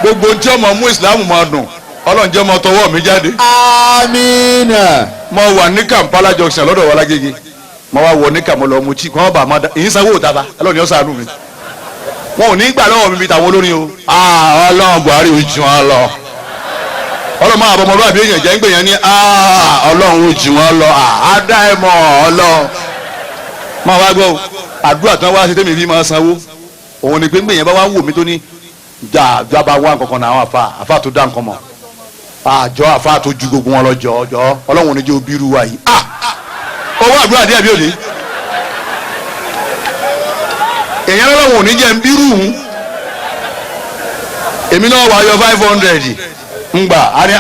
Gbogbo tí ọmọ mú ìsìlámù máa dùn, Ọlọ́run jẹ́ ọmọ tọwọ́ mi jáde. Amina. Mo wà ní Kampala junction lọ́dọ̀ wa lágége. Mo wá wọ ní kàmọ́ lọ mutí kí wọ́n bá ma da èyí sanwó òtaba. Ọlọ́run yóò ṣàánú mi. Wọn ò ní gbà lọ́wọ́ mi bí tàwọn olórin o. Ọlọ́run Buhari ò jù wọn lọ. Ọlọ́run máa bọ̀ ọmọlúwàbí èèyàn jẹ́ ń gbè yẹn ní Ọlọ́run ò jù wọn lọ. Àdá ẹ̀ mọ̀ Ọlọ́run. Máa wá gbọ́ o, àdúrà tí wọ́n wá sí tẹ́mi fi máa sanwó òun ni pé ń gbè yẹn bá wá wò mí tó ní jábá wá nǹkan kan náà, àwọn àfa tó dá nǹkan mọ̀, àjọ àfa tó ju gbogbo wọn lọ, jọ jọ Ọlọ́run ò ní jẹ́ obìrú wa yìí. Owó àdúrà díẹ̀ bí òde èèyàn lọ́wọ́ ò ní jẹ́ ń bírù hùn. Èmi náà wà yọ 500 ngbà àní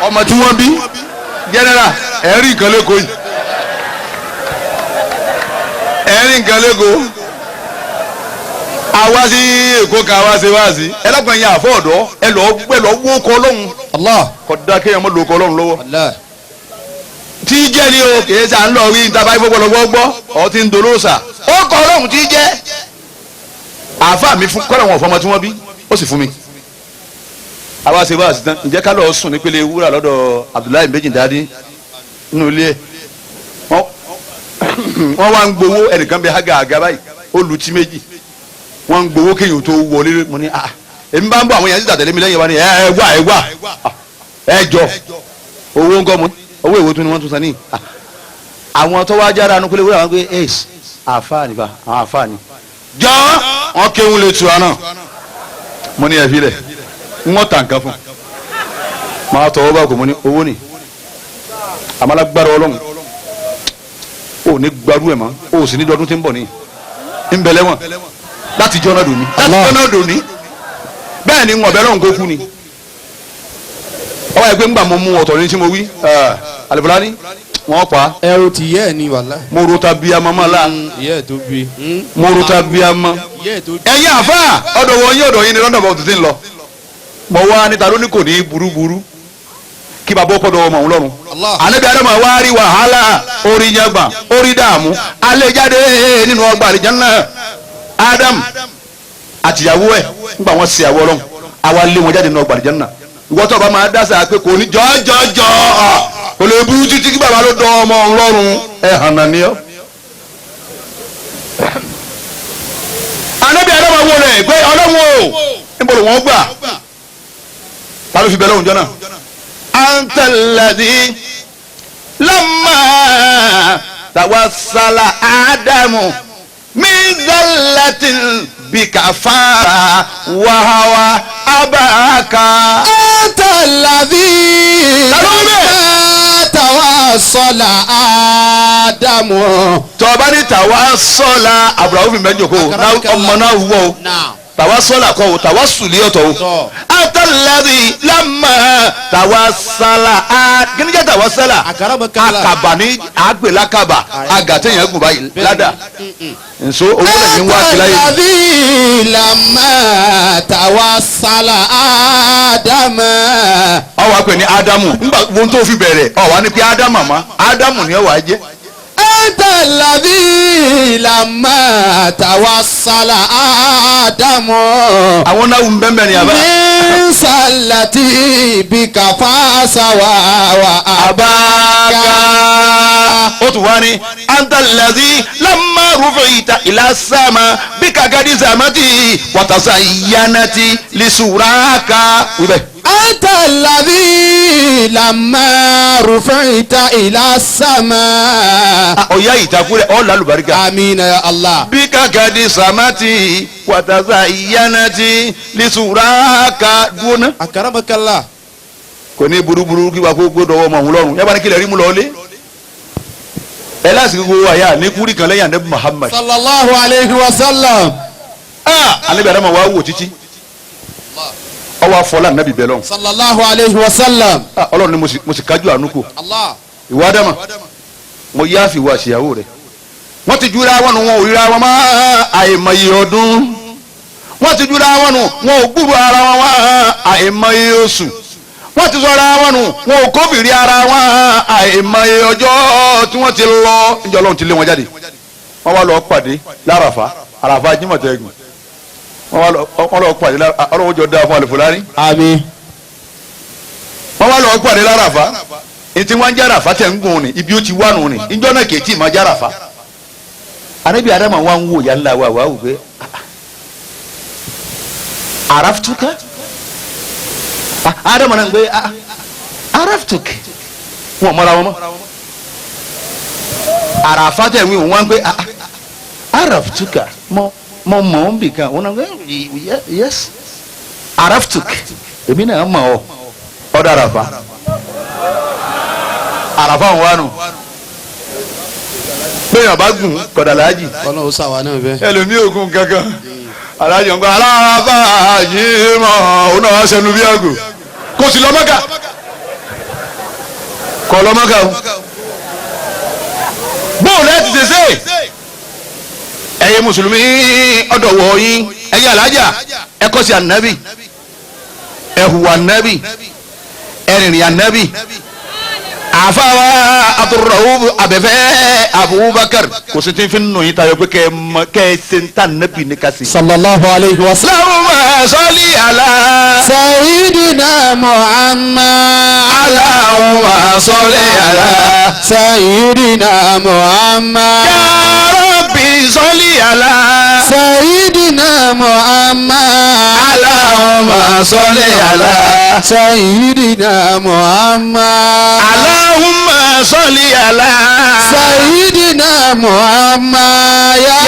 ọmọ tí wọ́n bí general ẹ̀rí nǹkan lẹ́kọ̀ọ́ yìí, ẹ̀rí nǹkan lẹ́kọ̀ọ́. Àwa sí Èkó kan, àwa sí wá sí ẹlẹ́kùn ẹ̀yìn àfọ̀ ọ̀dọ́ ẹ lọ́ wó kọ́ lọ́hùn. Allah. Kọ́dá kéèyàn mọ́ lò kọ́ lọ́hùn lọ́wọ́. Allah. Tí jẹ́ ni o kìí sà ń lọ rí níta báyìí fọwọ́lọ́wọ́ gbọ́ ọ ti ń dolóòsà ó kọ́ ọlọ́run tí jẹ́. Àáfàá mi fún kọ́lọ̀ wọn fọmọ tí wọ́n bí ó sì fún mi. Àwa ṣe wá sí tán, ǹjẹ́ ká lọ́ọ́ sùn nípele wúrà lọ́dọ̀ Abdullahi méjìdínláàdín nínú ilé ẹ̀. Wọ́n wá ń gbowó ẹnìkan bí haga àga báyìí, ó lu tí méjì, wọ́n ń gbowó kéèyàn tó wọlé. Mo ní èmi bá ń bọ̀, àwọn èèyàn sì tàtẹ̀lé mi lẹ́yìn wa ni ẹ wá ẹ wá ẹ jọ owó ń kọ́ mu owó èwo tún ni wọ́n tún san ní. Àwọn tó wá jára anukule wúrà wọn pé ace àáfàá ni fa àwọn àáfàá ni jọ wọn kéwọn lè tu àná. Mo ní ẹ̀fí rẹ̀ ń wọ́n tà nǹkan fún máa tọwọ́ bá kò. Mo ní owó ni àmàlágbára Ọlọ́run ò ní gbarú ẹ̀ mọ́, ò sì ní dọdún tí ń bọ̀ ní ń bẹ lẹ́wọ̀n láti jọ́nà dòní, láti jọ́nà dòní. Bẹ́ẹ̀ ni ń ọ̀bẹ lọ́hùn kó kú ni ọwọ́ ẹ pé ńgbà mo mú ọ̀tọ̀ ní tí mo wí Alifulani wọ́n pa. Ẹrù ti yẹ ẹ ní wàhálà. Mo ro ta bí amọ́ la. Ìyá ẹ̀ tó bí. Mo ro ta bí amọ́. Ìyá ẹ̀ tó bí. Ẹ̀yin àfa ọ̀dọ̀ wọn yín, ọ̀dọ̀ yín ni lọ́dọ̀ bọ̀ tó ti ń lọ. Mo wá níta lóní kò ní burúburú kí bàbá ọkọ̀ dọ̀ ọmọ òun lọ́rùn. Allah. Ànábi Adama wá rí wàhálà, orí yàgbà, orí dààmú, alẹ́ jáde nínú ọgbà àlìjánnà. Adam àtìyàwó ẹ̀ ńgbà wọn ṣe àwọ̀ Ọlọ́run, àwa lé wọn jáde nínú ọgbà àlìjánnà. Ìwọ tó bá máa dásà pé kò ní jọ́jọ́jọ́ kò lè burú títí kí bàbá ló dọ̀ ọmọ òun lọ́rùn, ẹ̀ hànà ni ọ́. Ànábi Adama wo rẹ̀ pé Ọlọ́run o, níbo ló wọ́n gbà ta ló fi bẹ lọ́hùn jọ náà. Anta alladhi lamma tawassala Ádámù min zallatin bikafara wahawa abaka. Anta alladhi Ta ló wí bẹ́ẹ̀? tawassala Ádámù. Tọ́ba ní tawassala Abdulrahman fi mẹ́jọ kó o ọmọ náà wúwo o. Now. Tawassala kọ́ o, tawassuli ọ̀tọ̀ o. Tọ́. Anta alladhi lamma tawassala kí ni jẹ́ tawassala? Akaramakala. Akaba ní àgbèlákàbà àgàtẹ̀yìn ẹ̀gùn báyìí ládà nso owó lẹ́yìn wá sí láyé. Alladhi lamma tawassala Ádámù. Ọwọ́ àpè ní Ádámù ńgbà wo tó fi bẹ̀rẹ̀, ọwọ́ á ní pé Ádámù àmọ́ Ádámù ni ọwọ́ á jẹ́. Anta alladhi lamma tawassala Ádámù. Àwọn náà wù bẹ́ẹ̀ ni àbá. Min sallati bika fasawa wa Abáká ó tún wá ní anta alladhi lamma rufi'ta ila sama bika gadi zamati watazayyanati lisuraka wíbẹ̀. Anta alladhi lamma rufi'ta ila sama. Ọ̀ya ìtakùrẹ̀ ọ̀ làlùbáríkà. Amina ya Allah. Bika gadi samati watazayyanati lisuraka dúró. Akaramakallah. Kò ní burúburú kí wàá kó gbódò ọmọ òun lọ́rùn yàrá ní kílẹ̀ rí mú lọ lé ẹ lásìkò gbogbo àyà ní kúrì kan lẹ́yìn anabi Muhammad. Sallallahu alayhi wa sallam. Anabi Adama wa wò títí ọwọ́ afọlá anabi bẹ́ẹ̀ lọ́hùn. Sallallahu alayhi wa sallam. Ọlọ́run ni mo sì kájú àánú kò. Allah. Ìwọ Adama, mo yáàfin ìwọ àṣìyàwó rẹ, wọ́n ti júra wọn nù, wọn ò ríra wọn mọ́ àìmọye ọdún. Wọ́n ti júra wọn nù, wọn ò gbúrò ara wọn mọ́ àìmọye oṣù. Wọ́n ti sọra wọn nù, wọn ò kófìrí ara wọn àìmọye ọjọ́ tí wọ́n ti lọ. Níjọ́ Ọlọ́run ti lé wọn jáde, wọ́n wá lọ pàdé láràfà, àràfà Jímọ̀tẹ́gùn. Wọ́n lọ pàdé lára ọlọ́wọ́ jọ dáa fún Àlùfùlání. Àmín. Wọ́n wá lọ pàdé lárafa. Ètí wọ́n ń járafa tẹ̀ ń gùn ni ibi ó ti wá nù ni ìjọ náà kìí tí ì máa járafa. Ànábì Ádámù wa ń wò ya ńlá wa wà wò pé araftuka Ádámù náà ń gbé araftuka wọn mọ́ra wọn mọ́ àràfà tẹ̀ wí wọn gbé araftuka mọ́ mọ́ mọ́ ń bì kan wọn náà gbé yes araftuka èmi náà mọ̀ ọ́ ọ̀dọ̀ àràfà àràfà wọn wà nù bẹ́ẹ̀ yàn bá gùn kọ̀dà láàjì Ọlọ́run ṣàwa náà bẹ́ẹ̀. ẹlòmíì ògùn kankan alájọ ń gba aláàbà yìí mọ̀ òun náà wá sẹnu bí àgò kò sí lọ Mọ́kà kọ̀ lọ Mọ́kà o bóun lẹ́ẹ̀ ti ṣe ẹ̀yin mùsùlùmí ọ̀dọ̀ wọ̀ yín ẹ̀yin alájà ẹ kọ́ sí ànábì ẹ hùwà ànábì ẹ rìnrìn ànábì àfàwà Abdurrauf abẹ́fẹ́ Abubakar kò sí ti fi nù yín tayọ pé kẹ́ ẹ mọ kẹ́ ẹ ṣe ń tà nábì ní ká sí. Sallallahu alayhi wa sallam. Allahumma salli ala Sayyidina Muhammad. Allahumma salli ala Sayyidina Muhammad. Ya Rabbi salli ala Sayyidina Muhammad. Allahumma salli ala Sayyidina Muhammad. Allahumma salli ala Sayyidina Muhammad. Ya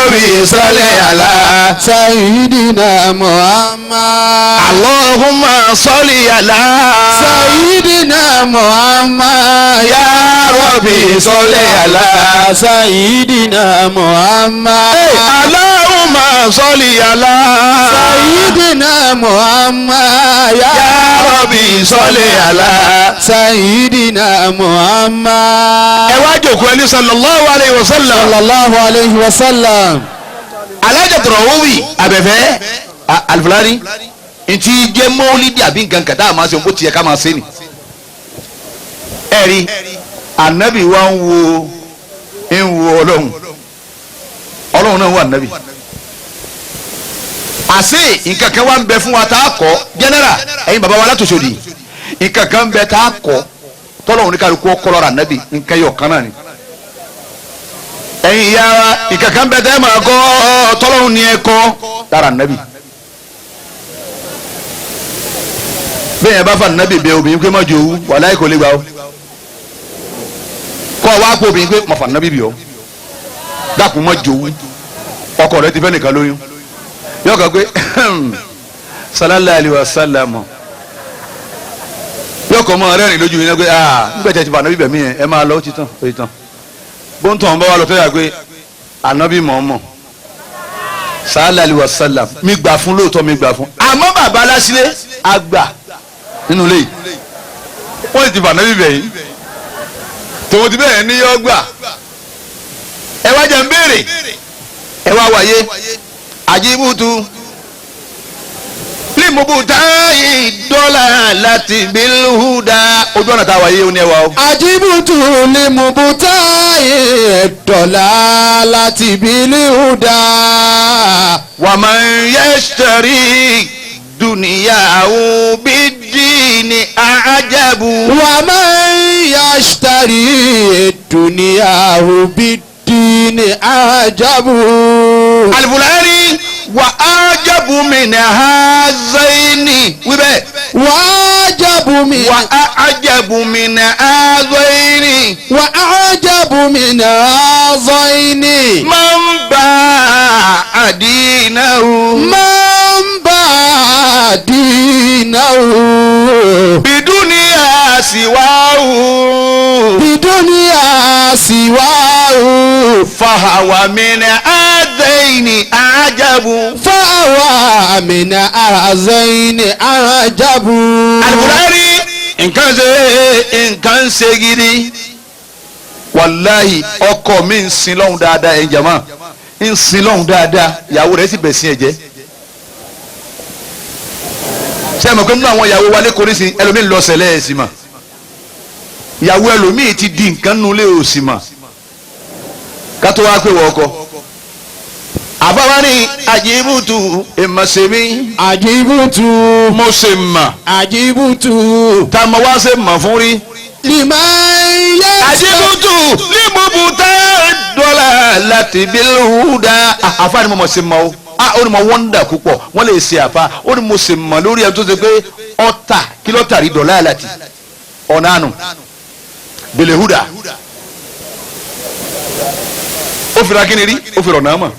Rabbi salli ala Sayyidina Muhammad. Allahumma salli ala Sayyidina Muhammad. Ya Rabbi salli ala Sayyidina Muhammad. Allahumma salli ala Sayyidina Muhammad. Ya Rabbi salli ala. Sayyidina Muhammad. Ẹ wá jòkó ẹni sallallahu alayhi wa sallam. Sallallahu alayhi wa sallam. Alájà Tọ̀rọ̀wọ́wì abẹ́fẹ́ Alifulani ntí jẹ́ mọ́lídìí àbí nǹkan kàtá àmọ́ ṣe bó tiẹ̀ ká máa ṣe ni. Ẹ rí anabi wa ń wo ń wo ọlọ́run ọlọ́run náà wà anabi. Àṣé nǹkan kan wà ń bẹ fún wa tá a kọ́ general ẹ̀yin bàbá wa látòṣòdì nǹkan kan ń bẹ tá a kọ́ tọ́lọ́run ní kálukú ọkọ́ lọ́ra anabi nǹkan yọ̀ kan náà ni. Ẹ̀yin ìyá wa nǹkan kan bẹ tẹ́ máa kọ́ tọ́lọ́run ní ẹ kọ́ lára anabi. Bẹ́ẹ̀ yẹn bá fa anabi bẹ obìnrin pé má jowú wàláhì kò lè gbà ó kọ́ wa kó obìnrin pé má fa anabi bì ọ́ dákun má jowú ọkọ rẹ ti fẹ́ nìkan lóyún yóò kàn pé sallallahu alayhi wa sallam yóò kàn mọ́ rẹ́rìn lójú yín náà pé ah nígbà tí a ti fa anabi bẹ̀ mí yẹn ẹ máa lọ ó ti tán ó ti tán bóńtò bá wà lọ tó yà pé anabi mọ̀ọ́mọ̀ sallallahu alayhi wa sallam mi gbà fún lóòótọ́ mi gbà fún àmọ́ bàbá aláṣílẹ̀ àgbà nínú ilé yìí wọ́n ti fa anabi bẹ̀ yín tòun ti bẹ́ẹ̀ ní yọ gbà ẹ wá jẹ́ ń béèrè ẹ wá wáyé àjíbùtù limubuta dọ́là láti bilhuda ojú ọ̀nà tá a wáyé ó ní ẹwà o. Ajibutu limubuta dọ̀là láti bilihuda. wà máa ń yẹ́sítẹ́rì dùnìyàwó bí dìní àjẹbù. Wa man yashtari duniyahu bid-dini ajabu. Alifulani wà ájẹbù mi ní hazaini wíbẹ̀. Wa ajabu min wà ájẹbù mi ní hazaini. wa ajabu min hazaini. man ba'a dinahu. Man ba'a dinahu. biduniya siwahu. Bidunya siwahu. fahawa min adaini ajabu. Fawa min hazaini ajabu. Alifulani nǹkan ṣe nǹkan ṣe gidi wàláhì ọkọ mi ń sin lọ́hùn dáadáa ẹ̀ jàmá ń sin lọ́hùn dáadáa ìyàwó rẹ̀ sì bẹ̀ sí ẹ̀ jẹ́ ṣé ẹ mọ̀ pé nínú àwọn ìyàwó wa lẹ́kọ̀ọ́ nísìnyí ẹlòmíì lọ sẹ̀lẹ̀ ẹ̀ sì mà ìyàwó ẹlòmíì ti di nǹkan nulẹ̀ ò sì mà ká tó wá pé wọ ọkọ Àbáwá ní àjìbùtù ìmọ̀sẹ̀mí. عجبت. Mo ṣe mà. عجبت. Tá a mọ wá ṣe mọ̀ fún rí. لمن Àjìbùtù líbùbù tẹ́ dọ́là láti bí lùdà. Àfa ni mo mọ̀ ṣe mọ̀ o. Ah, ó ní mo wọ́ndà púpọ̀, wọ́n lè ṣe àfa. Ó ní mo ṣe mọ̀ lórí ẹni tó ṣe pé ọ̀tà kí ló tàrí dọ̀là láti ọ̀nà àánú bèlè húdà. Ó fira kí ni rí? Ó fira ọ̀nà àmọ̀.